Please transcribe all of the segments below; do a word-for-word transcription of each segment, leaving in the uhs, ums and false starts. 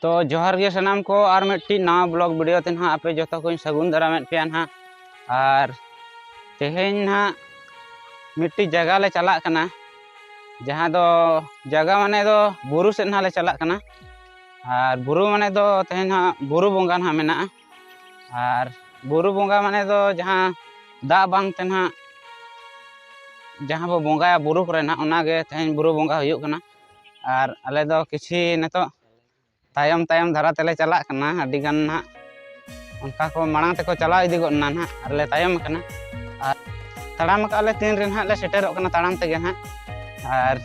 ᱛᱚ ᱡᱚᱦᱟᱨ ᱜᱮ ᱥᱟᱱᱟᱢ ᱠᱚ, ᱟᱨ ᱢᱤᱫᱴᱤᱡ ᱱᱟᱣᱟ ᱵᱞᱚᱜ ᱵᱷᱤᱰᱤᱭᱳ ᱛᱮ ᱱᱟᱦᱟᱜ ᱟᱯᱮ ᱡᱚᱛᱚ ᱠᱚᱧ ᱥᱟᱹᱜᱩᱱ ᱫᱟᱨᱟᱢᱮᱫ ᱯᱮᱭᱟ ᱱᱟᱦᱟᱜ᱾ ᱟᱨ ᱛᱮᱦᱮᱧ ᱱᱟᱦᱟᱜ ᱢᱤᱫᱴᱤᱡ ᱡᱟᱭᱜᱟ ᱞᱮ ᱪᱟᱞᱟᱜ ᱠᱟᱱᱟ, ᱡᱟᱦᱟᱸ ᱫᱚ ᱡᱟᱭᱜᱟ ᱢᱟᱱᱮ ᱫᱚ ᱵᱩᱨᱩ ᱥᱮᱫ ᱱᱟᱦᱟᱜ ᱞᱮ ᱪᱟᱞᱟᱜ ᱠᱟᱱᱟ᱾ ᱟᱨ ᱵᱩᱨᱩ ᱢᱟᱱᱮ ᱫᱚ ᱛᱮᱦᱮᱧ ᱱᱟᱦᱟᱜ ᱵᱩᱨᱩ ᱵᱚᱸᱜᱟ ᱱᱟᱦᱟᱜ ᱢᱮᱱᱟᱜᱼᱟ᱾ ᱟᱨ ᱵᱩᱨᱩ ᱵᱚᱸᱜᱟ ᱢᱟᱱᱮ ᱫᱚ ᱡᱟᱦᱟᱸ ᱫᱟᱜ ᱵᱟᱝ ᱛᱮ ᱱᱟᱦᱟᱜ ᱡᱟᱦᱟᱸ ᱵᱚ ᱵᱚᱸᱜᱟᱭᱟ ᱵᱩᱨᱩ ᱠᱚᱨᱮ ᱱᱟᱦᱟᱜ, ᱚᱱᱟᱜᱮ ᱛᱮᱦᱮᱧ ᱵᱩᱨᱩ ᱵᱚᱸᱜᱟ ᱦᱩᱭᱩᱜ ᱠᱟᱱᱟ᱾ ᱟᱨ ᱟᱞᱮ ᱫᱚ ᱠᱤᱪᱷᱤ ᱱᱤᱛᱚᱜ ᱛᱟᱭᱚᱢ ᱛᱟᱭᱚᱢ ᱫᱷᱟᱨᱟ ᱛᱮᱞᱮ ᱪᱟᱞᱟᱜ ᱠᱟᱱᱟ᱾ ᱟᱹᱰᱤ ᱜᱟᱱ ᱱᱟᱦᱟᱜ ᱚᱱᱠᱟ ᱠᱚ ᱢᱟᱲᱟᱝ ᱛᱮᱠᱚ ᱪᱟᱞᱟᱣ ᱤᱫᱤ ᱜᱚᱫ ᱮᱱᱟ ᱱᱟᱦᱟᱜ, ᱟᱨ ᱞᱮ ᱛᱟᱭᱚᱢ ᱟᱠᱟᱱᱟ᱾ ᱟᱨ ᱛᱟᱲᱟᱢ ᱟᱠᱟᱫ ᱞᱮ ᱛᱤᱱ ᱨᱮ ᱱᱟᱦᱟᱜ ᱞᱮ ᱥᱮᱴᱮᱨᱚᱜ ᱠᱟᱱᱟ ᱛᱟᱲᱟᱢ ᱛᱮᱜᱮ ᱱᱟᱦᱟᱜ᱾ ᱟᱨ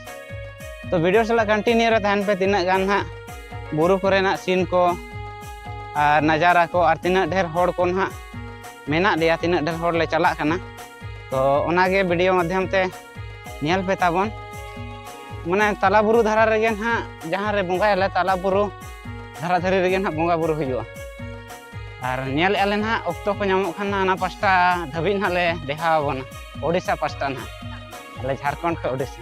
ᱛᱚ ᱵᱷᱤᱰᱤᱭᱳ ᱥᱟᱞᱟᱜ ᱠᱚᱱᱴᱤᱱᱤᱭᱩ ᱨᱮ ᱛᱟᱦᱮᱱ ᱯᱮ, ᱛᱤᱱᱟᱹᱜ ᱜᱟᱱ ᱱᱟᱦᱟᱜ ᱵᱩᱨᱩ ᱠᱚᱨᱮᱱᱟᱜ ᱥᱤᱱ ᱠᱚ ᱟᱨ ᱱᱟᱡᱟᱨᱟ ᱠᱚ ᱟᱨ ᱛᱤᱱᱟᱹᱜ ᱰᱷᱮᱨ ᱦᱚᱲ ᱠᱚ ᱱᱟᱦᱟᱜ ᱢᱮᱱᱟᱜ ᱞᱮᱭᱟ, ᱛᱤᱱᱟᱹᱜ ᱰᱷᱮᱨ ᱦᱚᱲ ᱞᱮ ᱪᱟᱞᱟᱜ ᱠᱟᱱᱟ᱾ ᱛᱚ ᱚᱱᱟᱜᱮ ᱵᱷᱤᱰᱤᱭᱳ ᱢᱟᱫᱽᱫᱷᱚᱢ ᱛᱮ ᱧᱮᱞ ᱯᱮ ᱛᱟᱵᱚᱱ᱾ ᱢᱟᱱᱮ ᱛᱟᱞᱟ ᱵᱩᱨᱩ ᱫᱷᱟᱨᱟ ᱨᱮᱜᱮ ᱱᱟᱦᱟᱜ, ᱡᱟᱦᱟᱸ ᱨᱮ ᱵᱚᱸᱜᱟᱭᱟᱞᱮ ᱛᱟᱞᱟ ᱵᱩᱨᱩ ᱫᱷᱟᱨᱟ ᱫᱷᱟᱨᱮ ᱨᱮᱜᱮ ᱱᱟᱦᱟᱜ ᱵᱚᱸᱜᱟ ᱵᱩᱨᱩ ᱦᱩᱭᱩᱜᱼᱟ᱾ ᱟᱨ ᱧᱮᱞᱮᱫᱼᱟ ᱞᱮ ᱱᱟᱦᱟᱜ, ᱚᱠᱛᱚ ᱠᱚ ᱧᱟᱢᱚᱜ ᱠᱷᱟᱱ ᱱᱟᱦᱟᱜ ᱚᱱᱟ ᱯᱟᱥᱴᱟ ᱫᱷᱟᱹᱵᱤᱡ ᱱᱟᱦᱟᱜ ᱞᱮ ᱵᱮᱦᱟᱣ ᱟᱵᱚᱱᱟ, ᱳᱰᱤᱥᱟ ᱯᱟᱥᱴᱟ ᱱᱟᱦᱟᱜ, ᱟᱞᱮ ᱡᱷᱟᱲᱠᱷᱚᱸᱰ ᱠᱷᱚᱱ ᱳᱰᱤᱥᱟ᱾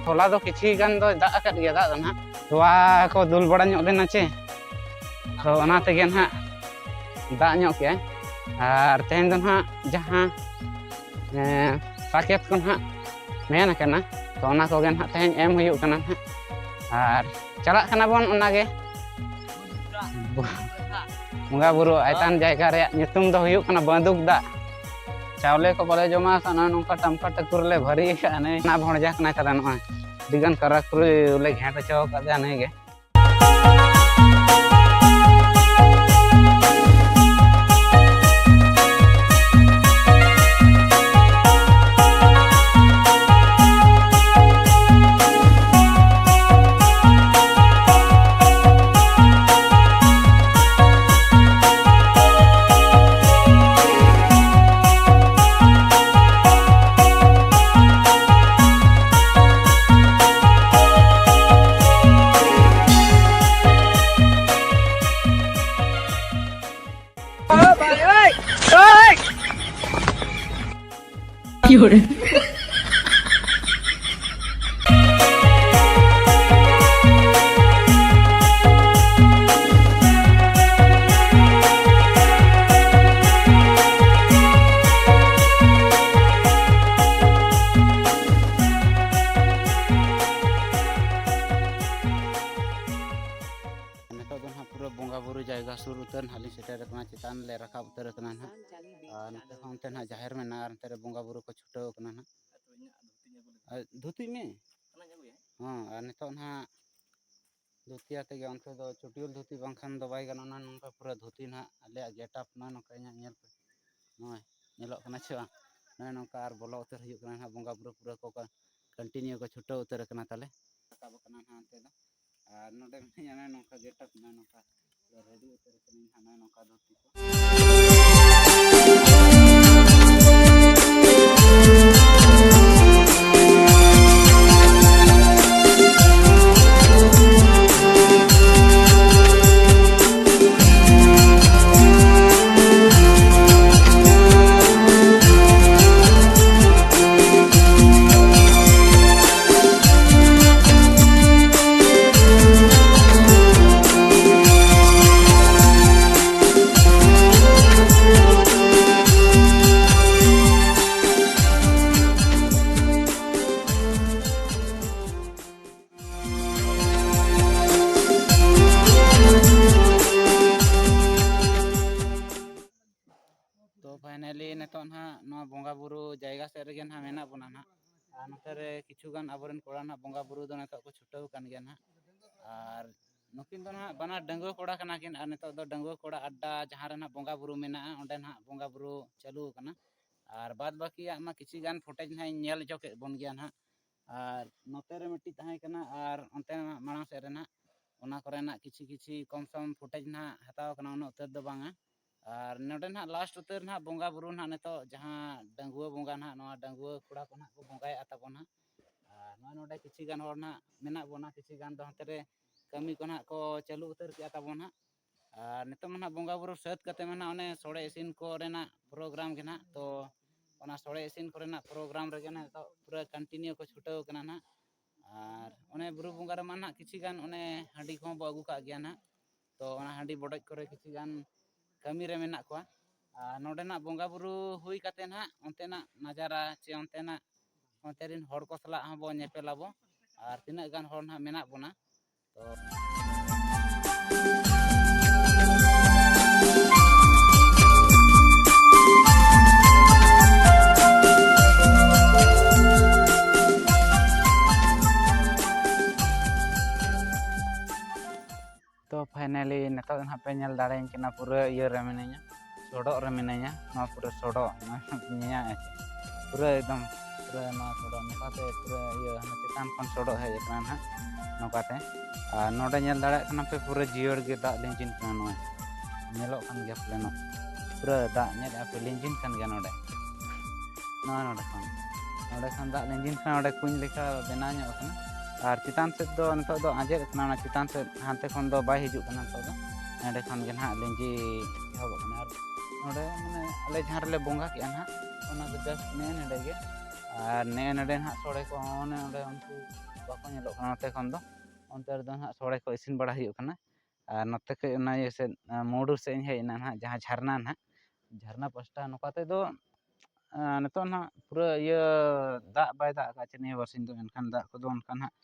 ᱦᱚᱞᱟ ᱫᱚ ᱠᱤᱪᱷᱤ ᱜᱟᱱ ᱫᱚᱭ ᱫᱟᱜ ᱟᱠᱟᱫ ᱜᱮᱭᱟ, ᱫᱟᱜ ᱫᱚ ᱱᱟᱦᱟᱜ ᱛᱚᱣᱟ ᱠᱚ ᱫᱩᱞ ᱵᱟᱲᱟ ᱧᱚᱜ ᱞᱮᱱᱟ ᱪᱮ, ᱛᱚ ᱚᱱᱟ ᱛᱮᱜᱮ ᱱᱟᱦᱟᱜ ᱫᱟᱜ ᱧᱚᱜ ᱠᱮᱜᱼᱟᱭ᱾ ᱟᱨ ᱛᱮᱦᱮᱧ ᱫᱚ ᱱᱟᱦᱟᱜ ᱡᱟᱦᱟᱸ ᱮᱸ, ᱯᱟᱠᱮᱴ ᱠᱚ ᱱᱟᱦᱟᱜ ᱢᱮᱱ ᱟᱠᱟᱱᱟ, ᱛᱚ ᱚᱱᱟ ᱠᱚᱜᱮ ᱱᱟᱦᱟᱜ ᱛᱮᱦᱮᱧ ᱮᱢ ᱦᱩᱭᱩᱜ ᱠᱟᱱᱟ ᱱᱟᱦᱟᱜ᱾ ᱟᱨ ᱪᱟᱞᱟᱜ ᱠᱟᱱᱟ ᱵᱚᱱ ᱚᱱᱟᱜᱮ᱾ ᱵᱚᱸᱜᱟ ᱵᱩᱨᱩ ᱟᱭᱛᱟᱱ ᱡᱟᱭᱜᱟ ᱨᱮᱭᱟᱜ ᱧᱩᱛᱩᱢ ᱫᱚ ᱦᱩᱭᱩᱜ ᱠᱟᱱᱟ ᱵᱟᱹᱫᱩᱠ ᱫᱟᱜ᱾ ᱪᱟᱣᱞᱮ ᱠᱚ ᱵᱟᱞᱮ ᱡᱚᱢᱟ ᱟᱠᱟᱫ, ᱱᱚᱜᱼᱚᱭ ᱱᱚᱝᱠᱟ ᱴᱟᱢᱠᱟ ᱴᱟᱹᱠᱩᱨ ᱞᱮ ᱵᱷᱟᱹᱨᱤ ᱟᱠᱟᱫᱼᱟ᱾ ᱱᱩᱭ ᱚᱱᱟ ᱵᱷᱚᱲᱡᱟ ᱠᱟᱱᱟᱭ ᱛᱟᱞᱮ, ᱱᱚᱜᱼᱚᱭ ᱟᱹᱰᱤᱜᱟᱱ ᱠᱟᱨᱟ ᱠᱩᱨᱩ ᱞᱮ ᱜᱷᱮᱸᱴ ᱦᱚᱪᱚ ᱟᱠᱟᱫᱮᱭᱟ ᱱᱩᱭ ᱜᱮ᱾ ᱵᱚᱸᱜᱟ ᱵᱩᱨᱩ ᱡᱟᱭᱜᱟ ᱥᱩᱨ ᱩᱛᱟᱹᱨ ᱱᱟᱦᱟᱜ ᱞᱤᱧ ᱥᱮᱴᱮᱨ ᱟᱠᱟᱱᱟ, ᱪᱮᱛᱟᱱ ᱞᱮ ᱨᱟᱠᱟᱵ ᱩᱛᱟᱹᱨ ᱟᱠᱟᱱᱟ ᱱᱟᱦᱟᱜ᱾ ᱟᱨ ᱱᱚᱛᱮ ᱦᱚᱸ ᱚᱱᱛᱮ ᱱᱟᱦᱟᱜ ᱡᱟᱦᱮᱨ ᱢᱮᱱᱟᱜᱼᱟ, ᱟᱨ ᱱᱚᱛᱮ ᱨᱮ ᱵᱚᱸᱜᱟ ᱵᱩᱨᱩ ᱠᱚ ᱪᱷᱩᱴᱟᱹᱣ ᱟᱠᱟᱱᱟ ᱱᱟᱦᱟᱜ᱾ ᱟᱨ ᱫᱷᱩᱛᱤ ᱢᱮ᱾ ᱦᱚᱸ, ᱟᱨ ᱱᱤᱛᱚᱜ ᱱᱟᱦᱟᱜ ᱫᱷᱩᱛᱤ ᱟᱛᱮ ᱜᱮ, ᱚᱱᱛᱮ ᱫᱚ ᱪᱩᱴᱭᱩᱞ ᱫᱷᱩᱛᱤ ᱵᱟᱝᱠᱷᱟᱱ ᱫᱚ ᱵᱟᱭ ᱜᱟᱱᱚᱜᱼᱟ᱾ ᱱᱚᱝᱠᱟ ᱯᱩᱨᱟᱹ ᱫᱷᱩᱛᱤ ᱱᱟᱦᱟᱜ ᱟᱞᱮᱭᱟᱜ ᱜᱮᱴᱟᱯ ᱱᱚᱜᱼᱚᱭ ᱱᱚᱝᱠᱟ ᱤᱧᱟᱹᱜ ᱧᱮᱞ ᱯᱮ, ᱱᱚᱜᱼᱚᱭ ᱧᱮᱞᱚᱜ ᱠᱟᱱᱟ ᱪᱮ ᱵᱟᱝ? ᱱᱚᱜᱼᱚᱭ ᱱᱚᱝᱠᱟ ᱟᱨ ᱵᱚᱞᱚ ᱩᱛᱟᱹᱨ ᱦᱩᱭᱩᱜ ᱠᱟᱱᱟ ᱱᱟᱦᱟᱜ, ᱵᱚᱸᱜᱟ ᱵᱩᱨᱩ ᱯᱩᱨᱟᱹ ᱠᱚ ᱠᱚᱱᱴᱤᱱᱤᱭᱩ ᱠᱚ ᱪᱷᱩᱴᱟᱹᱣ ᱩᱛᱟᱹᱨ ᱟᱠᱟᱱᱟ ᱛᱟᱞᱮ, ᱨᱟᱠᱟᱵ ᱟᱠᱟᱱᱟ ᱱᱟᱦᱟᱜ ᱚᱱᱛᱮ ᱫᱚ᱾ ᱟᱨ ᱱᱚᱰᱮ ᱢᱮᱱᱟᱭᱟ ᱱᱚᱜᱼᱚᱭ ᱱᱚᱝᱠᱟ ᱜᱮᱴᱟᱯ, ᱱᱚᱜᱼᱚᱭ ᱱᱚᱝᱠᱟ ᱨᱮᱰᱤ ᱩᱛᱟᱹᱨ ᱟᱠᱟᱱᱟᱹᱧ ᱱᱟᱦᱟᱜ, ᱱᱚᱜᱼᱚᱭ ᱱᱚᱝᱠᱟ ᱫᱷᱩᱛᱤ ᱠᱚ᱾ ᱛᱚ finally ᱱᱤᱛᱚᱜ ᱱᱟᱦᱟᱜ ᱱᱚᱣᱟ ᱵᱚᱸᱜᱟ ᱵᱩᱨᱩ ᱡᱟᱭᱜᱟ ᱥᱮᱫ ᱨᱮᱜᱮ ᱱᱟᱦᱟᱜ ᱢᱮᱱᱟᱜ ᱵᱚᱱᱟ ᱱᱟᱦᱟᱜ᱾ ᱟᱨ ᱱᱚᱛᱮ ᱨᱮ ᱠᱤᱪᱷᱩ ᱜᱟᱱ ᱟᱵᱚᱨᱮᱱ ᱠᱚᱲᱟ ᱱᱟᱦᱟᱜ ᱵᱚᱸᱜᱟ ᱵᱩᱨᱩ ᱫᱚ ᱱᱤᱛᱚᱜ ᱠᱚ ᱪᱷᱩᱴᱟᱹᱣ ᱟᱠᱟᱱ ᱜᱮᱭᱟ ᱱᱟᱦᱟᱜ᱾ ᱟᱨ ᱱᱩᱠᱤᱱ ᱫᱚ ᱱᱟᱦᱟᱜ ᱵᱟᱱᱟᱨ ᱰᱟᱺᱜᱩᱣᱟᱹ ᱠᱚᱲᱟ ᱠᱟᱱᱟ ᱠᱤᱱ, ᱟᱨ ᱱᱤᱛᱚᱜ ᱫᱚ ᱰᱟᱺᱜᱩᱣᱟᱹ ᱠᱚᱲᱟ ᱟᱰᱰᱟ ᱡᱟᱦᱟᱸ ᱨᱮ ᱱᱟᱦᱟᱜ ᱵᱚᱸᱜᱟ ᱵᱩᱨᱩ ᱢᱮᱱᱟᱜᱼᱟ, ᱚᱸᱰᱮ ᱱᱟᱦᱟᱜ ᱵᱚᱸᱜᱟ ᱵᱩᱨᱩ ᱪᱟᱹᱞᱩ ᱟᱠᱟᱱᱟ᱾ ᱟᱨ ᱵᱟᱫ ᱵᱟᱹᱠᱤᱭᱟᱜ ᱢᱟ ᱠᱤᱪᱷᱩ ᱜᱟᱱ footage ᱱᱟᱦᱟᱜ ᱤᱧ ᱧᱮᱞ ᱦᱚᱪᱚ ᱠᱮᱫ ᱵᱚᱱ ᱜᱮᱭᱟ ᱱᱟᱦᱟᱜ᱾ ᱟᱨ ᱱᱚᱛᱮ ᱨᱮ ᱢᱤᱫᱴᱤᱡ ᱛᱟᱦᱮᱸ ᱠᱟᱱᱟ, ᱟᱨ ᱚᱱᱛᱮ ᱢᱟᱲᱟᱝ ᱥᱮᱫ ᱨᱮ ᱱᱟᱦᱟᱜ ᱚᱱᱟ ᱠᱚᱨᱮᱱᱟᱜ ᱠᱤᱪᱷᱩ ᱠᱤᱪᱷᱩ ᱠᱚᱢ ᱥᱚᱢ footage ᱱᱟᱦᱟᱜ ᱦᱟᱛᱟᱣ ᱠᱟᱱᱟ, ᱩᱱᱟᱹᱜ ᱩᱛᱟᱹᱨ ᱫᱚ ᱵᱟᱝᱟ᱾ ᱟᱨ ᱱᱚᱰᱮ ᱱᱟᱦᱟᱜ last ᱩᱛᱟᱹᱨ ᱱᱟᱦᱟᱜ ᱵᱚᱸᱜᱟ ᱵᱩᱨᱩ ᱱᱟᱦᱟᱜ ᱱᱤᱛᱚᱜ ᱡᱟᱦᱟᱸ ᱰᱟᱺᱜᱩᱣᱟᱹ ᱵᱚᱸᱜᱟ ᱱᱟᱦᱟᱜ, ᱱᱚᱣᱟ ᱰᱟᱺᱜᱩᱣᱟᱹ ᱠᱚᱲᱟ ᱠᱚ ᱱᱟᱦᱟᱜ ᱠᱚ ᱵᱚᱸᱜᱟᱭᱮᱫᱼᱟ ᱛᱟᱵᱚᱱ ᱱᱟᱦᱟᱜ᱾ ᱟᱨ ᱱᱚᱜᱼᱚᱭ ᱱᱚᱰᱮ ᱠᱤᱪᱷᱩ ᱜᱟᱱ ᱦᱚᱲ ᱱᱟᱦᱟᱜ ᱢᱮᱱᱟᱜ ᱵᱚᱱᱟ, ᱠᱤᱪᱷᱩ ᱜᱟᱱ ᱫᱚ ᱦᱟᱱᱛᱮ ᱨᱮ ᱠᱟᱹᱢᱤ ᱠᱚ ᱱᱟᱦᱟᱜ ᱠᱚ ᱪᱟᱹᱞᱩ ᱩᱛᱟᱹᱨ ᱠᱮᱜᱼᱟ ᱛᱟᱵᱚᱱ ᱱᱟᱦᱟᱜ᱾ ᱟᱨ ᱱᱤᱛᱚᱜ ᱢᱟ ᱱᱟᱦᱟᱜ ᱵᱚᱸᱜᱟ ᱵᱩᱨᱩ ᱥᱟᱹᱛ ᱠᱟᱛᱮ ᱢᱟ ᱱᱟᱦᱟᱜ ᱚᱱᱮ ᱥᱚᱲᱮ ᱤᱥᱤᱱ ᱠᱚᱨᱮᱱᱟᱜ program ᱜᱮ ᱱᱟᱦᱟᱜ, ᱛᱚ ᱚᱱᱟ ᱥᱚᱲᱮ ᱤᱥᱤᱱ ᱠᱚᱨᱮᱱᱟᱜ program ᱨᱮᱜᱮ ᱱᱟᱦᱟᱜ ᱱᱤᱛᱚᱜ ᱯᱩᱨᱟᱹ continue ᱠᱚ ᱪᱷᱩᱴᱟᱹᱣ ᱠᱟᱱᱟ ᱱᱟᱦᱟᱜ᱾ ᱟᱨ ᱚᱱᱮ ᱵᱩᱨᱩ ᱵᱚᱸᱜᱟ ᱨᱮᱢᱟ ᱱᱟᱦᱟᱜ ᱠᱤᱪᱷᱩ ᱜᱟᱱ ᱚᱱᱮ ᱦᱟᱺᱰᱤ ᱠᱚᱦᱚᱸ ᱵᱚ ᱟᱹᱜᱩ ᱠᱟᱜ ᱜᱮᱭᱟ ᱱᱟᱦᱟᱜ, ᱛᱚ ᱚᱱᱟ ᱦᱟᱺᱰᱤ ᱵᱚᱰᱚᱡ ᱠᱚᱨᱮ ᱠᱤᱪᱷᱩ ᱜᱟᱱ ᱠᱟᱹᱢᱤ ᱨᱮ ᱢᱮᱱᱟᱜ ᱠᱚᱣᱟ᱾ ᱟᱨ ᱱᱚᱰᱮᱱᱟᱜ ᱵᱚᱸᱜᱟ ᱵᱩᱨᱩ ᱦᱩᱭ ᱠᱟᱛᱮ ᱱᱟᱦᱟᱜ ᱚᱱᱛᱮᱱᱟᱜ ᱱᱟᱡᱟᱨᱟ ᱪᱮ ᱚᱱᱛᱮᱱᱟᱜ, ᱚᱱᱛᱮ ᱨᱮᱱ ᱦᱚᱲ ᱠᱚ ᱥᱟᱞᱟᱜ ᱦᱚᱸᱵᱚ ᱧᱮᱯᱮᱞ ᱟᱵᱚ, ᱟᱨ ᱛᱤᱱᱟᱹᱜ ᱜᱟᱱ ᱦᱚᱲ ᱱᱟᱦᱟᱜ ᱢᱮᱱᱟᱜ ᱵᱚᱱᱟ᱾ ᱛᱚ Finally ᱱᱤᱛᱚᱜ ᱫᱚ ᱱᱟᱦᱟᱜ ᱯᱮ ᱧᱮᱞ ᱫᱟᱲᱮᱭᱟᱹᱧ ᱠᱟᱱᱟ, ᱯᱩᱨᱟᱹ ᱤᱭᱟᱹ ᱨᱮ ᱢᱤᱱᱟᱹᱧᱟ, ᱥᱚᱰᱚᱜ ᱨᱮ ᱢᱤᱱᱟᱹᱧᱟ᱾ ᱱᱚᱣᱟ ᱯᱩᱨᱟᱹ ᱥᱚᱰᱚᱜ, ᱱᱚᱣᱟ ᱧᱮᱧᱟᱢ ᱯᱩᱨᱟᱹ ᱮᱠᱫᱚᱢ ᱯᱩᱨᱟᱹ ᱱᱚᱣᱟ ᱥᱚᱰᱚᱜ ᱱᱚᱝᱠᱟᱛᱮ ᱯᱩᱨᱟᱹ ᱤᱭᱟᱹ ᱦᱟᱱᱟ ᱪᱮᱛᱟᱱ ᱠᱷᱚᱱ ᱥᱚᱰᱚᱜ ᱦᱮᱡ ᱟᱠᱟᱱᱟ ᱱᱟᱦᱟᱜ ᱱᱚᱝᱠᱟᱛᱮ᱾ ᱟᱨ ᱱᱚᱰᱮ ᱧᱮᱞ ᱫᱟᱲᱮᱭᱟᱜ ᱠᱟᱱᱟ ᱯᱮ ᱯᱩᱨᱟᱹ ᱡᱤᱭᱟᱹᱲ ᱜᱮ ᱫᱟᱜ ᱞᱤᱸᱡᱤᱱ ᱠᱟᱱᱟ, ᱱᱚᱜᱼᱚᱭ ᱧᱮᱞᱚᱜ ᱠᱟᱱ ᱜᱮᱭᱟ ᱯᱟᱞᱮᱱᱚᱜ, ᱯᱩᱨᱟᱹ ᱫᱟᱜ ᱧᱮᱞᱮᱫᱼᱟ ᱯᱮ ᱞᱤᱸᱡᱤᱱ ᱠᱟᱱ ᱜᱮᱭᱟ ᱱᱚᱰᱮ᱾ ᱱᱚᱣᱟ ᱱᱚᱰᱮ ᱠᱷᱚᱱ ᱱᱚᱰᱮ ᱠᱷᱚᱱ ᱫᱟᱜ ᱞᱤᱸᱡᱤᱱ ᱠᱟᱱᱟ, ᱱᱚᱰᱮ ᱠᱩᱧ ᱞᱮᱠᱟ ᱵᱮᱱᱟᱣ ᱧᱚᱜ ᱟᱠᱟᱱᱟ᱾ ᱟᱨ ᱪᱮᱛᱟᱱ ᱥᱮᱫ ᱫᱚ ᱱᱤᱛᱚᱜ ᱫᱚ ᱟᱸᱡᱮᱫ ᱟᱠᱟᱱᱟ, ᱚᱱᱟ ᱪᱮᱛᱟᱱ ᱥᱮᱫ ᱦᱟᱱᱛᱮ ᱠᱷᱚᱱ ᱫᱚ ᱵᱟᱭ ᱦᱤᱡᱩᱜ ᱠᱟᱱᱟ, ᱱᱤᱛᱚᱜ ᱫᱚ ᱱᱚᱰᱮ ᱠᱷᱚᱱ ᱜᱮ ᱱᱟᱦᱟᱜ ᱞᱤᱸᱡᱤ ᱮᱦᱚᱵᱚᱜ ᱠᱟᱱᱟ᱾ ᱟᱨ ᱱᱚᱰᱮ ᱢᱟᱱᱮ ᱟᱞᱮ ᱡᱟᱦᱟᱸ ᱨᱮᱞᱮ ᱵᱚᱸᱜᱟ ᱠᱮᱜᱼᱟ ᱱᱟᱦᱟᱜ, ᱚᱱᱟ ᱫᱚ just ᱱᱮᱜᱼᱮ ᱱᱚᱰᱮ ᱜᱮ᱾ ᱟᱨ ᱱᱮᱜᱼᱮ ᱱᱚᱰᱮ ᱱᱟᱦᱟᱜ ᱥᱚᱲᱮ ᱠᱚ ᱚᱱᱮ ᱚᱸᱰᱮ ᱩᱱᱠᱩ ᱵᱟᱠᱚ ᱧᱮᱞᱚᱜ ᱠᱟᱱᱟ ᱱᱚᱛᱮ ᱠᱷᱚᱱ ᱫᱚ, ᱚᱱᱛᱮ ᱨᱮᱫᱚ ᱱᱟᱦᱟᱜ ᱥᱚᱲᱮ ᱠᱚ ᱤᱥᱤᱱ ᱵᱟᱲᱟ ᱦᱩᱭᱩᱜ ᱠᱟᱱᱟ᱾ ᱟᱨ ᱱᱚᱛᱮ ᱠᱷᱚᱡ ᱚᱱᱟ ᱤᱭᱟᱹ ᱥᱮᱫ, ᱟᱸ, ᱢᱩᱰᱩ ᱥᱮᱫ ᱤᱧ ᱦᱮᱡ ᱮᱱᱟ ᱱᱟᱦᱟᱜ, ᱡᱟᱦᱟᱸ ᱡᱷᱟᱨᱱᱟ ᱱᱟᱦᱟᱜ, ᱡᱷᱟᱨᱱᱟ ᱯᱟᱥᱴᱟ ᱱᱚᱝᱠᱟ ᱛᱮᱫᱚ, ᱟᱸ, ᱱᱤᱛᱚᱜ ᱱᱟᱦᱟᱜ ᱯᱩᱨᱟᱹ ᱤᱭᱟᱹ ᱫᱟᱜ ᱵᱟᱭ ᱫᱟᱜ ᱟᱠᱟᱫ ᱪᱮ ᱱᱤᱭᱟᱹ ᱵᱟᱨᱥᱤᱧ ᱫᱚ, ᱮᱱᱠᱷᱟᱱ ᱫᱟᱜ ᱠᱚᱫᱚ ᱚᱱᱠᱟ ᱱᱟᱦᱟᱜ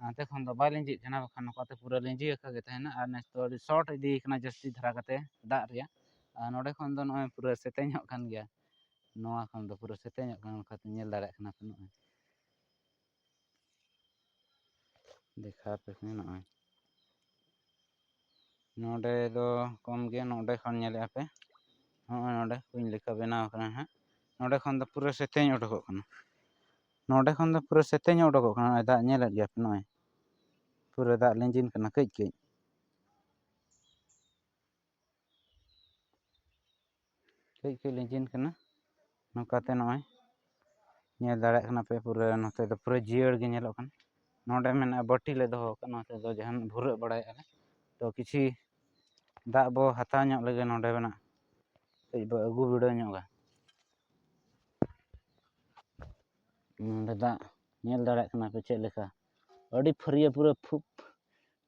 ᱦᱟᱱᱛᱮ ᱠᱷᱚᱱ ᱫᱚ ᱵᱟᱭ ᱞᱤᱸᱡᱤᱜ ᱠᱟᱱᱟ, ᱵᱟᱠᱷᱟᱱ ᱱᱚᱝᱠᱟ ᱛᱮ ᱯᱩᱨᱟᱹ ᱞᱤᱸᱡᱤ ᱟᱠᱟ ᱜᱮ ᱛᱟᱦᱮᱱᱟ᱾ ᱟᱨ ᱱᱮᱥ ᱫᱚ ᱟᱹᱰᱤ short ᱤᱫᱤ ᱠᱟᱱᱟ ᱡᱟᱹᱥᱛᱤ ᱫᱷᱟᱨᱟ ᱠᱟᱛᱮ ᱫᱟᱜ ᱨᱮᱭᱟᱜ᱾ ᱟᱨ ᱱᱚᱰᱮ ᱠᱷᱚᱱ ᱫᱚ ᱱᱚᱜᱼᱚᱭ ᱯᱩᱨᱟᱹ ᱥᱮᱛᱮᱧᱚᱜ ᱠᱟᱱ ᱜᱮᱭᱟ, ᱱᱚᱣᱟ ᱠᱷᱚᱱ ᱫᱚ ᱯᱩᱨᱟᱹ ᱥᱮᱛᱮᱧᱚᱜ ᱠᱟᱱᱟ, ᱚᱱᱠᱟᱛᱮ ᱧᱮᱞ ᱫᱟᱲᱮᱭᱟᱜ ᱠᱟᱱᱟ ᱯᱮ ᱱᱚᱜᱼᱚᱭ᱾ ᱫᱮᱠᱷᱟᱣ ᱯᱮ ᱠᱟᱱᱟ ᱱᱚᱜᱼᱚᱭ᱾ ᱱᱚᱰᱮ ᱫᱚ ᱠᱚᱢ ᱜᱮ, ᱱᱚᱰᱮ ᱠᱷᱚᱱ ᱧᱮᱞᱮᱫᱼᱟ ᱯᱮ, ᱱᱚᱜᱼᱚᱭ ᱱᱚᱰᱮ ᱠᱩᱧ ᱞᱮᱠᱟ ᱵᱮᱱᱟᱣ ᱠᱟᱱᱟ ᱦᱟᱸᱜ᱾ ᱱᱚᱰᱮ ᱠᱷᱚᱱ ᱫᱚ ᱯᱩᱨᱟᱹ ᱥᱮᱛᱮᱧ ᱚᱰᱚᱠᱚᱜ ᱠᱟᱱᱟ, ᱱᱚᱰᱮ ᱠᱷᱚᱱ ᱫᱚ ᱯᱩᱨᱟᱹ ᱥᱮᱛᱮᱧ ᱚᱰᱚᱠᱚᱜ ᱠᱟᱱᱟ᱾ ᱱᱚᱜᱼᱚᱭ ᱫᱟᱜ ᱧᱮᱞᱮᱫ ᱜᱮᱭᱟ ᱯᱮ, ᱱᱚᱜᱼᱚᱭ ᱯᱩᱨᱟᱹ ᱫᱟᱜ ᱞᱤᱸᱡᱤᱱ ᱠᱟᱱᱟ ᱠᱟᱹᱡ ᱠᱟᱹᱡ, ᱠᱟᱹᱡ ᱠᱟᱹᱡ ᱞᱤᱸᱡᱤᱱ ᱠᱟᱱᱟ᱾ ᱱᱚᱝᱠᱟᱛᱮ ᱱᱚᱜᱼᱚᱭ ᱧᱮᱞ ᱫᱟᱲᱮᱭᱟᱜ ᱠᱟᱱᱟ ᱯᱮ, ᱯᱩᱨᱟᱹ ᱱᱚᱛᱮ ᱫᱚ ᱯᱩᱨᱟᱹ ᱡᱤᱭᱟᱹᱲ ᱜᱮ ᱧᱮᱞᱚᱜ ᱠᱟᱱᱟ᱾ ᱱᱚᱰᱮ ᱢᱮᱱᱟᱜᱼᱟ ᱵᱟᱹᱴᱤ ᱞᱮ ᱫᱚᱦᱚ ᱟᱠᱟᱫ, ᱱᱚᱛᱮ ᱫᱚ ᱡᱟᱦᱟᱱ ᱵᱷᱩᱨᱟᱹᱜ ᱵᱟᱲᱟᱭᱮᱫᱼᱟ ᱞᱮ᱾ ᱛᱚ ᱠᱤᱪᱷᱤ ᱫᱟᱜ ᱵᱚ ᱦᱟᱛᱟᱣ ᱧᱚᱜ ᱞᱮᱜᱮ ᱱᱚᱰᱮ ᱢᱮᱱᱟᱜ, ᱠᱟᱹᱡ ᱵᱚ ᱟᱹᱜᱩ ᱵᱤᱰᱟᱹᱣ ᱧᱚᱜᱟ᱾ ᱱᱚᱰᱮ ᱫᱟᱜ ᱧᱮᱞ ᱫᱟᱲᱮᱭᱟᱜ ᱠᱟᱱᱟ ᱯᱮ ᱪᱮᱫ ᱞᱮᱠᱟ, ᱟᱹᱰᱤ ᱯᱷᱟᱹᱨᱭᱟᱹ ᱯᱩᱨᱟᱹ ᱯᱷᱩ-,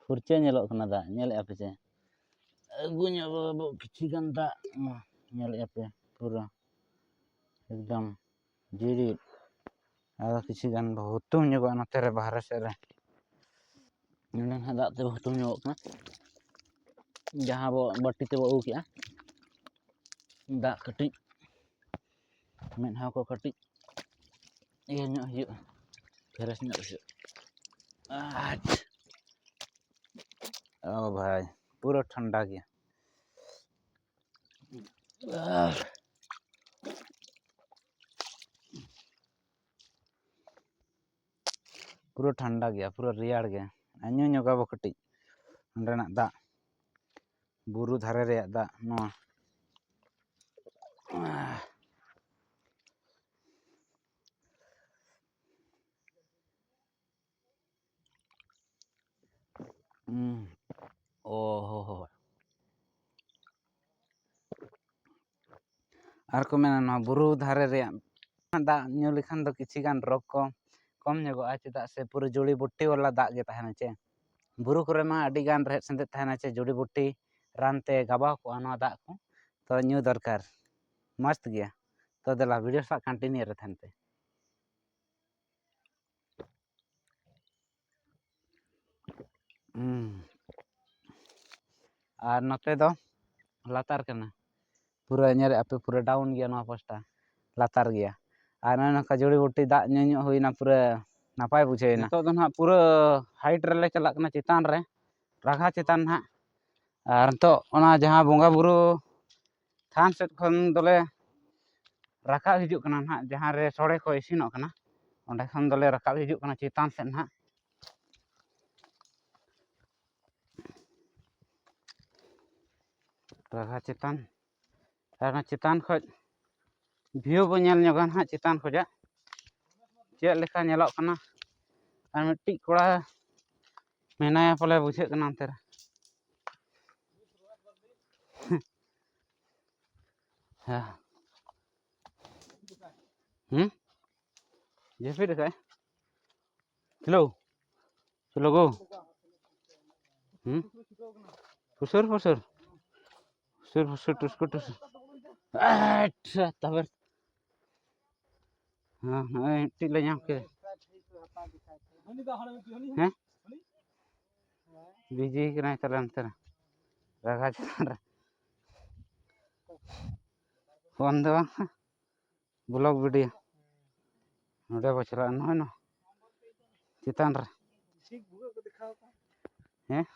ᱯᱷᱩᱨᱪᱟᱹ ᱧᱮᱞᱚᱜ ᱠᱟᱱᱟ ᱫᱟᱜ, ᱧᱮᱞᱮᱫᱼᱟ ᱯᱮ ᱪᱮ? ᱟᱹᱜᱩ ᱧᱚᱜ ᱵᱟᱵᱟ ᱠᱤᱪᱷᱩ ᱜᱟᱱ ᱫᱟᱜ, ᱢᱟ, ᱧᱮᱞᱮᱫᱼᱟ ᱯᱮ ᱯᱩᱨᱟᱹ ᱮᱠᱫᱚᱢ ᱡᱤᱨᱤᱫ᱾ ᱟᱨ ᱠᱤᱪᱷᱩ ᱜᱟᱱ ᱵᱚ ᱦᱩᱛᱩᱢ ᱧᱚᱜᱚᱜᱼᱟ ᱱᱚᱛᱮ ᱨᱮ ᱵᱟᱦᱨᱮ ᱥᱮᱫ ᱨᱮ᱾ ᱱᱚᱰᱮ ᱱᱟᱦᱟᱜ ᱫᱟᱜ ᱛᱮᱵᱚ ᱦᱩᱛᱩᱢ ᱧᱚᱜᱚᱜ ᱠᱟᱱᱟ, ᱡᱟᱦᱟᱸ ᱵᱚ ᱵᱟᱹᱴᱤ ᱛᱮᱵᱚ ᱟᱹᱜᱩ ᱠᱮᱜᱼᱟ᱾ ᱫᱟᱜ ᱠᱟᱹᱴᱤᱡ ᱢᱮᱫᱦᱟ ᱠᱚ ᱠᱟᱹᱴᱤᱡ ᱤᱭᱟᱹ ᱧᱚᱜ ᱦᱩᱭᱩᱜᱼᱟ, fresh ᱧᱚᱜ ᱦᱩᱭᱩᱜᱼᱟ᱾ ᱟᱪᱪᱷᱟ, ᱚ ᱵᱷᱟᱭ, ᱯᱩᱨᱟᱹ ᱴᱷᱟᱱᱰᱟ ᱜᱮᱭᱟ᱾ ᱟᱨ ᱯᱩᱨᱟᱹ ᱴᱷᱟᱱᱰᱟ ᱜᱮᱭᱟ, ᱯᱩᱨᱟᱹ ᱨᱮᱭᱟᱲ ᱜᱮ᱾ ᱟᱨ ᱧᱩ ᱧᱚᱜᱟᱵᱚ ᱠᱟᱹᱴᱤᱡ ᱚᱸᱰᱮᱱᱟᱜ ᱫᱟᱜ, ᱵᱩᱨᱩ ᱫᱷᱟᱨᱮ ᱨᱮᱭᱟᱜ ᱫᱟᱜ ᱱᱚᱣᱟ᱾ ᱦᱩᱸ᱾ ᱚ ᱦᱚ ᱦᱚ᱾ ᱟᱨ ᱠᱚ ᱢᱮᱱᱟ ᱱᱚᱣᱟ ᱵᱩᱨᱩ ᱫᱷᱟᱨᱮ ᱨᱮᱭᱟᱜ ᱫᱟᱜ ᱧᱩ ᱞᱮᱠᱷᱟᱱ ᱫᱚ ᱠᱤᱪᱷᱤ ᱜᱟᱱ ᱨᱳᱜᱽ ᱠᱚ ᱠᱚᱢ ᱧᱚᱜᱚᱜᱼᱟ, ᱪᱮᱫᱟᱜ ᱥᱮ ᱯᱩᱨᱟᱹ ᱡᱩᱲᱤ ᱵᱩᱴᱤ ᱵᱟᱞᱟ ᱫᱟᱜ ᱜᱮ ᱛᱟᱦᱮᱱᱟ ᱪᱮ᱾ ᱵᱩᱨᱩ ᱠᱚᱨᱮ ᱢᱟ ᱟᱹᱰᱤ ᱜᱟᱱ ᱨᱮᱦᱮᱫ ᱥᱮᱸᱫᱮᱫ ᱛᱟᱦᱮᱱᱟ ᱪᱮ, ᱡᱩᱲᱤ ᱵᱩᱴᱤ ᱨᱟᱱ ᱛᱮ ᱜᱟᱵᱟᱣ ᱠᱚᱜᱼᱟ ᱱᱚᱣᱟ ᱫᱟᱜ ᱠᱚ, ᱛᱚ ᱧᱩ ᱫᱚᱨᱠᱟᱨ, ᱢᱚᱥᱛ ᱜᱮᱭᱟ᱾ ᱛᱚ ᱫᱮᱞᱟ ᱵᱷᱤᱰᱤᱭᱳ ᱥᱟᱶ ᱠᱚᱱᱴᱤᱱᱤᱭᱩ ᱨᱮ ᱛᱟᱦᱮᱱ ᱯᱮ᱾ ᱦᱩᱸ᱾ ᱟᱨ ᱱᱚᱛᱮ ᱫᱚ ᱞᱟᱛᱟᱨ ᱠᱟᱱᱟ, ᱯᱩᱨᱟᱹ ᱧᱮᱞᱮᱫ ᱟᱯᱮ ᱯᱩᱨᱟᱹ ᱰᱟᱣᱩᱱ ᱜᱮᱭᱟ ᱱᱚᱣᱟ ᱯᱟᱥᱴᱟ, ᱞᱟᱛᱟᱨ ᱜᱮᱭᱟ᱾ ᱟᱨ ᱱᱚᱜᱼᱚᱭ ᱱᱚᱝᱠᱟ ᱡᱩᱲᱤ ᱵᱩᱴᱤ ᱫᱟᱜ ᱧᱩ ᱧᱚᱜ ᱦᱩᱭᱱᱟ, ᱯᱩᱨᱟᱹ ᱱᱟᱯᱟᱭ ᱵᱩᱡᱷᱟᱹᱣ ᱮᱱᱟ᱾ ᱱᱤᱛᱚᱜ ᱫᱚ ᱱᱟᱦᱟᱜ ᱯᱩᱨᱟᱹ ᱦᱟᱭᱤᱴ ᱨᱮᱞᱮ ᱪᱟᱞᱟᱜ ᱠᱟᱱᱟ, ᱪᱮᱛᱟᱱ ᱨᱮ, ᱨᱟᱜᱷᱟ ᱪᱮᱛᱟᱱ ᱱᱟᱦᱟᱜ᱾ ᱟᱨ ᱱᱤᱛᱚᱜ ᱚᱱᱟ ᱡᱟᱦᱟᱸ ᱵᱚᱸᱜᱟ ᱵᱩᱨᱩ ᱛᱷᱟᱱ ᱥᱮᱫ ᱠᱷᱚᱱ ᱫᱚᱞᱮ ᱨᱟᱠᱟᱵ ᱦᱤᱡᱩᱜ ᱠᱟᱱᱟ ᱱᱟᱦᱟᱜ, ᱡᱟᱦᱟᱸ ᱨᱮ ᱥᱚᱲᱮ ᱠᱚ ᱤᱥᱤᱱᱚᱜ ᱠᱟᱱᱟ, ᱚᱸᱰᱮ ᱠᱷᱚᱱ ᱫᱚᱞᱮ ᱨᱟᱠᱟᱵ ᱦᱤᱡᱩᱜ ᱠᱟᱱᱟ ᱪᱮᱛᱟᱱ ᱥᱮᱫ ᱱᱟᱦᱟᱜ᱾ ᱨᱟᱜᱷᱟ ᱪᱮᱛᱟᱱ, ᱟᱨ ᱚᱱᱟ ᱪᱮᱛᱟᱱ ᱠᱷᱚᱡ ᱵᱷᱤᱭᱩ ᱵᱚ ᱧᱮᱞ ᱧᱚᱜᱟ ᱱᱟᱦᱟᱜ ᱪᱮᱛᱟᱱ ᱠᱷᱚᱡᱟᱜ ᱪᱮᱫ ᱞᱮᱠᱟ ᱧᱮᱞᱚᱜ ᱠᱟᱱᱟ᱾ ᱟᱨ ᱢᱤᱫᱴᱤᱡ ᱠᱚᱲᱟ ᱢᱮᱱᱟᱭᱟ ᱯᱟᱞᱮ, ᱵᱩᱡᱷᱟᱹᱜ ᱠᱟᱱᱟ ᱚᱱᱛᱮ ᱨᱮ᱾ ᱦᱮᱸ᱾ ᱦᱩᱸ? ᱡᱟᱹᱯᱤᱫ ᱟᱠᱟᱫ? ᱪᱚᱞᱚ᱾ ᱪᱚᱞᱚ ᱜᱳ᱾ ᱦᱩᱸ? ᱯᱩᱥᱩᱨ, ᱯᱩᱥᱩᱨ᱾ ᱯᱩᱥᱩᱨ, ᱯᱩᱥᱩᱨ, ᱴᱩᱥᱠᱩ, ᱴᱩᱥᱩᱨ᱾ ᱟᱪᱪᱷᱟ, ᱛᱟᱯᱚᱨ ᱦᱮᱸ, ᱱᱚᱜᱼᱚᱭ ᱢᱤᱫᱴᱤᱡ ᱞᱮ ᱧᱟᱢ ᱠᱮᱫᱟ᱾ ᱦᱮᱸ? ᱵᱤᱡᱤ ᱠᱟᱱᱟᱭ ᱛᱟᱦᱞᱮ ᱚᱱᱛᱮ ᱨᱮ᱾ ᱨᱟᱜᱷᱟ ᱪᱮᱛᱟᱱ ᱨᱮ᱾ ᱯᱷᱳᱱ ᱫᱚ ᱵᱟᱝ, ᱵᱞᱚᱜ ᱵᱷᱤᱰᱤᱭᱳ᱾ ᱱᱚᱰᱮ ᱵᱚ ᱪᱟᱞᱟᱜᱼᱟ, ᱱᱚᱜᱼᱚᱭ ᱱᱚᱣᱟ ᱪᱮᱛᱟᱱ ᱨᱮ᱾ ᱦᱮᱸ?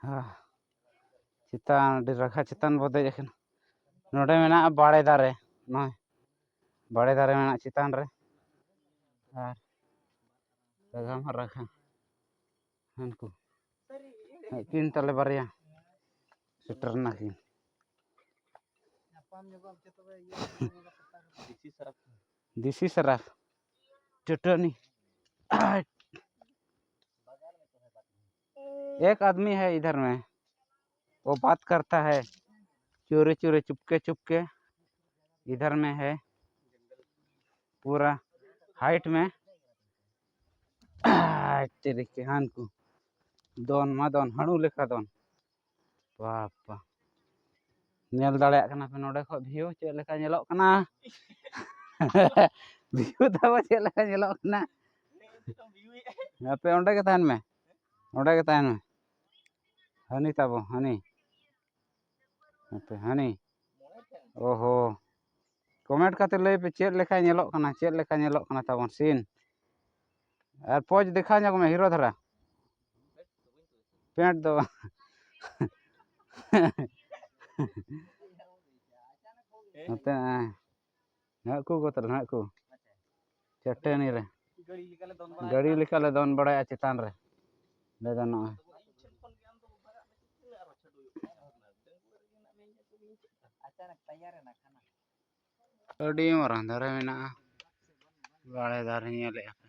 ᱦᱮᱸ᱾ ᱪᱮᱛᱟᱱ, ᱟᱹᱰᱤ ᱨᱟᱠᱷᱟ ᱪᱮᱛᱟᱱ ᱵᱚ ᱫᱮᱡ ᱟᱠᱟᱱᱟ᱾ ᱱᱚᱰᱮ ᱢᱮᱱᱟᱜᱼᱟ ᱵᱟᱲᱮ ᱫᱟᱨᱮ, ᱱᱚᱜᱼᱚᱭ ᱵᱟᱲᱮ ᱫᱟᱨᱮ ᱢᱮᱱᱟᱜᱼᱟ ᱪᱮᱛᱟᱱ ᱨᱮ᱾ ᱟᱨ ᱨᱟᱠᱷᱟ ᱢᱟ ᱨᱟᱠᱷᱟ, ᱦᱟᱱᱠᱩ ᱟᱹᱠᱤᱱ ᱛᱟᱞᱮ ᱵᱟᱨᱭᱟ ᱥᱮᱴᱮᱨ ᱱᱟᱠᱤᱱ᱾ ᱫᱮᱥᱤ ᱥᱟᱨᱟᱯ ᱪᱟᱹᱴᱟᱹᱱᱤ᱾ एक आदमी है इधर में, वो बात करता है चोरी चोरी, चुपके चुपके, इधर में है पूरा हाइट में। तेरे के हान को दोन मा दोन, हणु लेखा दोन। ᱵᱟᱯᱟ, ᱧᱮᱞ ᱫᱟᱲᱮᱭᱟᱜ ᱠᱟᱱᱟ ᱯᱮ ᱱᱚᱰᱮ ᱠᱷᱚᱱ ᱵᱷᱤᱭᱩ ᱪᱮᱫ ᱞᱮᱠᱟ ᱧᱮᱞᱚᱜ ᱠᱟᱱᱟ? ᱵᱷᱤᱭᱩ ᱛᱟᱵᱚ ᱪᱮᱫ ᱞᱮᱠᱟ ᱧᱮᱞᱚᱜ ᱠᱟᱱᱟ? ᱟᱯᱮ ᱚᱸᱰᱮ ᱜᱮ ᱛᱟᱦᱮᱱ ᱢᱮ, ᱚᱸᱰᱮ ᱜᱮ ᱛᱟᱦᱮᱱ ᱢᱮ᱾ ᱦᱟᱹᱱᱤ ᱛᱟᱵᱚ, ᱦᱟᱹᱱᱤ᱾ ᱦᱟᱯᱮ, ᱦᱟᱹᱱᱤ᱾ ᱚᱦᱚ᱾ ᱠᱚᱢᱮᱱᱴ ᱠᱟᱛᱮ ᱞᱟᱹᱭ ᱯᱮ ᱪᱮᱫ ᱞᱮᱠᱟ ᱧᱮᱞᱚᱜ ᱠᱟᱱᱟ, ᱪᱮᱫ ᱞᱮᱠᱟ ᱧᱮᱞᱚᱜ ᱠᱟᱱᱟ ᱛᱟᱵᱚᱱ ᱥᱤᱱ᱾ ᱟᱨ ᱯᱚᱡᱽ ᱫᱮᱠᱷᱟᱣ ᱧᱚᱜ ᱢᱮ ᱦᱤᱨᱳ ᱫᱷᱟᱨᱟ᱾ ᱯᱮᱱᱴ ᱫᱚ ᱵᱟᱝ᱾ ᱱᱚᱛᱮ, ᱦᱮᱸ᱾ ᱦᱮᱸ ᱠᱚ ᱜᱚᱛ ᱨᱮ, ᱦᱮᱸ ᱠᱚ᱾ ᱪᱟᱹᱴᱟᱹᱱᱤ ᱨᱮ᱾ ᱜᱟᱹᱲᱤ ᱞᱮᱠᱟ ᱞᱮ ᱫᱚᱱ ᱵᱟᱲᱟᱭᱟ ᱪᱮᱛᱟᱱ ᱨᱮ᱾ ᱞᱮ ᱫᱚᱱᱚᱜᱼᱟ᱾ ᱟᱹᱰᱤ ᱢᱟᱨᱟᱝ ᱫᱟᱨᱮ ᱢᱮᱱᱟᱜᱼᱟ᱾ ᱵᱟᱲᱮ ᱫᱟᱨᱮ ᱧᱮᱞᱮᱫᱼᱟ ᱯᱮ᱾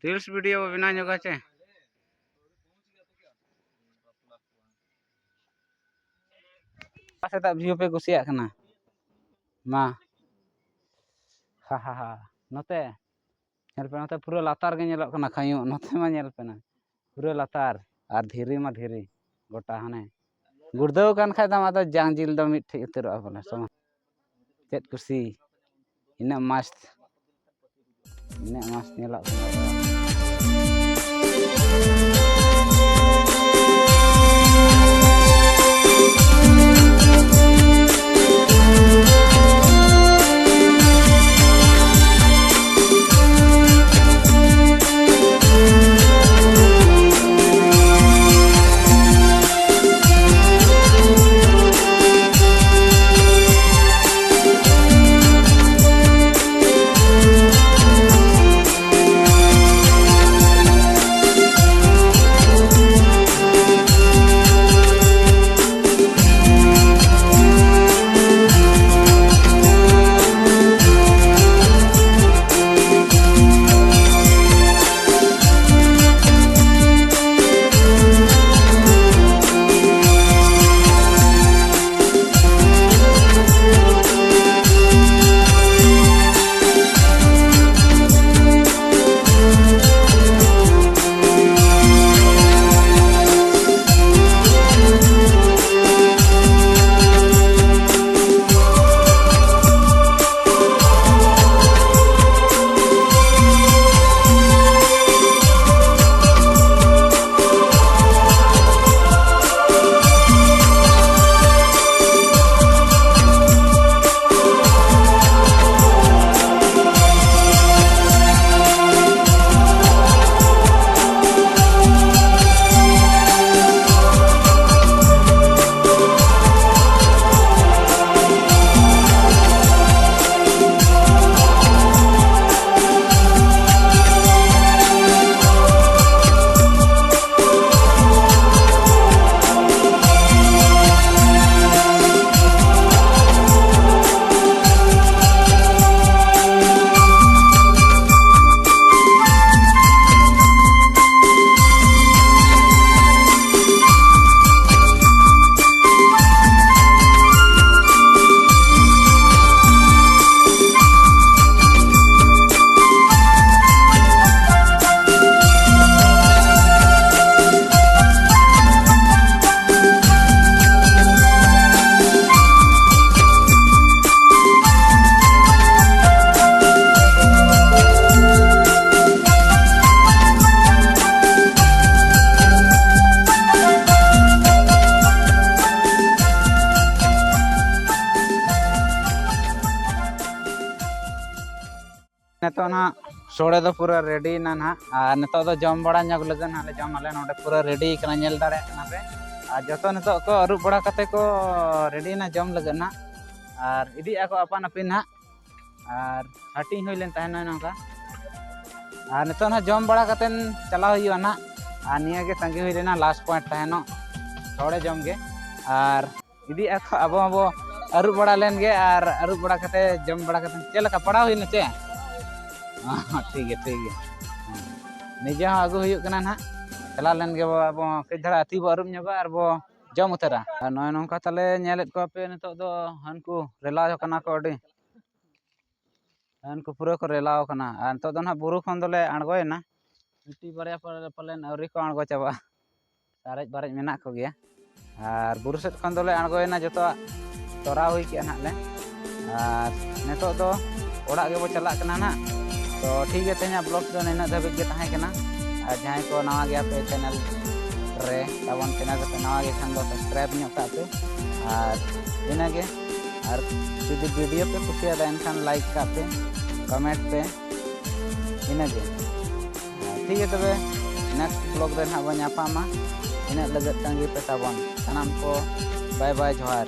ᱨᱤᱞᱥ ᱵᱷᱤᱰᱤᱭᱳ ᱵᱚ ᱵᱮᱱᱟᱣ ᱧᱚᱜᱟ ᱪᱮ? ᱚᱠᱟ ᱥᱮᱫᱟᱜ ᱵᱷᱤᱭᱩ ᱯᱮ ᱠᱩᱥᱤᱭᱟᱜ ᱠᱟᱱᱟ? ᱢᱟ᱾ ᱦᱟ, ᱦᱟ, ᱦᱟ᱾ ᱱᱚᱛᱮ ᱧᱮᱞ ᱯᱮ, ᱱᱚᱛᱮ ᱯᱩᱨᱟᱹ ᱞᱟᱛᱟᱨ ᱜᱮ ᱧᱮᱞᱚᱜ ᱠᱟᱱᱟ ᱠᱷᱟᱹᱭᱩᱜ᱾ ᱱᱚᱛᱮ ᱢᱟ ᱧᱮᱞ ᱯᱮ ᱱᱟ, ᱯᱩᱨᱟᱹ ᱞᱟᱛᱟᱨ ᱟᱨ ᱫᱷᱤᱨᱤ ᱢᱟ ᱫᱷᱤᱨᱤ ᱜᱚᱴᱟ᱾ ᱦᱟᱱᱮ ᱜᱩᱲᱫᱟᱹᱣ ᱠᱟᱱ ᱠᱷᱟᱡ ᱫᱚ ᱟᱫᱚ ᱡᱟᱝ ᱡᱤᱞ ᱫᱚ ᱢᱤᱫ ᱴᱷᱮᱡ ᱩᱛᱟᱹᱨᱚᱜᱼᱟ ᱵᱚᱞᱮ᱾ ᱥᱚᱢ-, ᱪᱮᱫ ᱠᱩᱥᱤ, ᱤᱱᱟᱹᱜ ᱢᱚᱥᱛ, ᱤᱱᱟᱹᱜ ᱢᱚᱥᱛ ᱧᱮᱞᱚᱜ ᱠᱟᱱᱟ᱾ ᱱᱟᱦᱟᱜ ᱥᱚᱲᱮ ᱫᱚ ᱯᱩᱨᱟᱹ ᱨᱮᱰᱤᱭᱮᱱᱟ ᱱᱟᱦᱟᱜ, ᱟᱨ ᱱᱤᱛᱚᱜ ᱫᱚ ᱡᱚᱢ ᱵᱟᱲᱟ ᱧᱚᱜ ᱞᱟᱹᱜᱤᱫ ᱱᱟᱦᱟᱜ ᱞᱮ ᱡᱚᱢ ᱟᱞᱮ᱾ ᱱᱚᱰᱮ ᱯᱩᱨᱟᱹ ᱨᱮᱰᱤ ᱠᱟᱱᱟ, ᱧᱮᱞ ᱫᱟᱲᱮᱭᱟᱜ ᱠᱟᱱᱟ ᱯᱮ᱾ ᱟᱨ ᱡᱚᱛᱚ ᱱᱤᱛᱚᱜ ᱠᱚ ᱟᱹᱨᱩᱵ ᱵᱟᱲᱟ ᱠᱟᱛᱮ ᱠᱚ ᱨᱮᱰᱤᱭᱮᱱᱟ ᱡᱚᱢ ᱞᱟᱹᱜᱤᱫ ᱱᱟᱦᱟᱜ, ᱟᱨ ᱤᱫᱤᱭᱮᱫᱼᱟ ᱠᱚ ᱟᱯᱟᱱ ᱟᱹᱯᱤᱱ ᱱᱟᱦᱟᱜ᱾ ᱟᱨ ᱦᱟᱹᱴᱤᱧ ᱦᱩᱭ ᱞᱮᱱ ᱛᱟᱦᱮᱱᱟ ᱱᱚᱝᱠᱟ᱾ ᱟᱨ ᱱᱤᱛᱚᱜ ᱱᱟᱦᱟᱜ ᱡᱚᱢ ᱵᱟᱲᱟ ᱠᱟᱛᱮᱱ ᱪᱟᱞᱟᱣ ᱦᱩᱭᱩᱜᱼᱟ ᱱᱟᱦᱟᱜ᱾ ᱟᱨ ᱱᱤᱭᱟᱹ ᱜᱮ ᱛᱟᱺᱜᱤ ᱦᱩᱭ ᱞᱮᱱᱟ, ᱞᱟᱥᱴ ᱯᱚᱭᱮᱱᱴ ᱛᱟᱦᱮᱱᱚᱜ ᱥᱚᱲᱮ ᱡᱚᱢ ᱜᱮ᱾ ᱟᱨ ᱤᱫᱤᱭᱮᱫᱼᱟ ᱠᱚ, ᱟᱵᱚ ᱦᱚᱸᱵᱚ ᱟᱹᱨᱩᱵ ᱵᱟᱲᱟ ᱞᱮᱱ ᱜᱮ᱾ ᱟᱨ ᱟᱹᱨᱩᱵ ᱵᱟᱲᱟ ᱠᱟᱛᱮ ᱡᱚᱢ ᱵᱟᱲᱟ ᱠᱟᱛᱮ ᱪᱮᱫ ᱞᱮᱠᱟ ᱯᱟᱲᱟᱣ ᱦᱩᱭᱱᱟ ᱪᱮ? ᱦᱚᱸ, ᱴᱷᱤᱠ ᱜᱮᱭᱟ, ᱴᱷᱤᱠ ᱜᱮᱭᱟ᱾ ᱦᱮᱸ᱾ ᱱᱤᱡᱮ ᱦᱚᱸ ᱟᱹᱜᱩ ᱦᱩᱭᱩᱜ ᱠᱟᱱᱟ ᱱᱟᱦᱟᱜ᱾ ᱪᱟᱞᱟᱣ ᱞᱮᱱ ᱜᱮᱵᱚ ᱟᱵᱚ ᱦᱚᱸ, ᱠᱟᱹᱡ ᱫᱷᱟᱨᱟ ᱛᱤ ᱵᱚ ᱟᱹᱨᱩᱵ ᱧᱚᱜᱟ ᱟᱨ ᱵᱚ ᱡᱚᱢ ᱩᱛᱟᱹᱨᱟ᱾ ᱟᱨ ᱱᱚᱜᱼᱚᱭ ᱱᱚᱝᱠᱟ ᱛᱟᱞᱮ ᱧᱮᱞᱮᱫ ᱠᱚᱣᱟ ᱯᱮ, ᱱᱤᱛᱚᱜ ᱫᱚ ᱦᱟᱹᱱᱠᱩ ᱨᱮᱞᱟᱣ ᱠᱟᱱᱟ ᱠᱚ ᱟᱹᱰᱤ᱾ ᱩᱱᱠᱩ ᱯᱩᱨᱟᱹ ᱠᱚ ᱨᱮᱞᱟᱣ ᱠᱟᱱᱟ᱾ ᱟᱨ ᱱᱤᱛᱚᱜ ᱫᱚ ᱱᱟᱦᱟᱜ ᱵᱩᱨᱩ ᱠᱷᱚᱱ ᱫᱚᱞᱮ ᱟᱬᱜᱚᱭᱮᱱᱟ᱾ ᱢᱤᱫᱴᱤᱡ ᱵᱟᱨᱭᱟ ᱯᱟᱞᱮ-, ᱯᱟᱞᱮᱱ ᱟᱹᱣᱨᱤ ᱠᱚ ᱟᱬᱜᱚ ᱪᱟᱵᱟᱜᱼᱟ᱾ ᱥᱟᱨᱮᱡ ᱵᱟᱨᱮᱡ ᱢᱮᱱᱟᱜ ᱠᱚᱜᱮᱭᱟ᱾ ᱟᱨ ᱵᱩᱨᱩ ᱥᱮᱫ ᱠᱷᱚᱱ ᱫᱚᱞᱮ ᱟᱬᱜᱚᱭᱮᱱᱟ, ᱡᱚᱛᱚᱣᱟᱜ ᱛᱚᱨᱟᱣ ᱦᱩᱭ ᱠᱮᱜᱼᱟ ᱱᱟᱦᱟᱜ ᱞᱮ᱾ ᱟᱨ ᱱᱤᱛᱚᱜ ᱫᱚ ᱚᱲᱟᱜ ᱜᱮᱵᱚ ᱪᱟᱞᱟᱜ ᱠᱟᱱᱟ ᱱᱟᱦᱟᱜ᱾ ᱛᱚ ᱴᱷᱤᱠ ᱜᱮᱭᱟ, ᱛᱮᱦᱮᱧᱟᱜ ᱵᱞᱚᱜ ᱫᱚ ᱱᱤᱱᱟᱹᱜ ᱫᱷᱟᱹᱵᱤᱡ ᱜᱮ ᱛᱟᱦᱮᱸ ᱠᱟᱱᱟ᱾ ᱟᱨ ᱡᱟᱦᱟᱸᱭ ᱠᱚ ᱱᱟᱣᱟ ᱜᱮᱭᱟ ᱯᱮ ᱪᱮᱱᱮᱞ ᱨᱮ, ᱛᱟᱵᱚᱱ ᱪᱮᱱᱮᱞ ᱨᱮᱯᱮ ᱱᱟᱣᱟ ᱜᱮ ᱠᱷᱟᱱ ᱫᱚ ᱥᱟᱵᱥᱠᱨᱟᱭᱤᱵᱽ ᱧᱚᱜ ᱠᱟᱜ ᱯᱮ᱾ ᱟᱨ ᱤᱱᱟᱹᱜᱮ, ᱟᱨ ᱡᱩᱫᱤ ᱵᱷᱤᱰᱤᱭᱳ ᱯᱮ ᱠᱩᱥᱤᱭᱟᱫᱟ ᱮᱱᱠᱷᱟᱱ ᱞᱟᱭᱤᱠ ᱠᱟᱜ ᱯᱮ, ᱠᱚᱢᱮᱱᱴ ᱯᱮ, ᱤᱱᱟᱹᱜᱮ᱾ ᱴᱷᱤᱠ ᱜᱮᱭᱟ, ᱛᱚᱵᱮ ᱱᱮᱠᱥᱴ ᱵᱞᱚᱜ ᱨᱮ ᱱᱟᱦᱟᱜ ᱵᱚᱱ ᱧᱟᱯᱟᱢᱟ᱾ ᱤᱱᱟᱹᱜ ᱞᱟᱹᱜᱤᱫ ᱛᱟᱺᱜᱤ ᱯᱮ ᱛᱟᱵᱚᱱ᱾ ᱥᱟᱱᱟᱢ ᱠᱚ ᱵᱟᱭ ᱵᱟᱭ, ᱡᱚᱦᱟᱨ᱾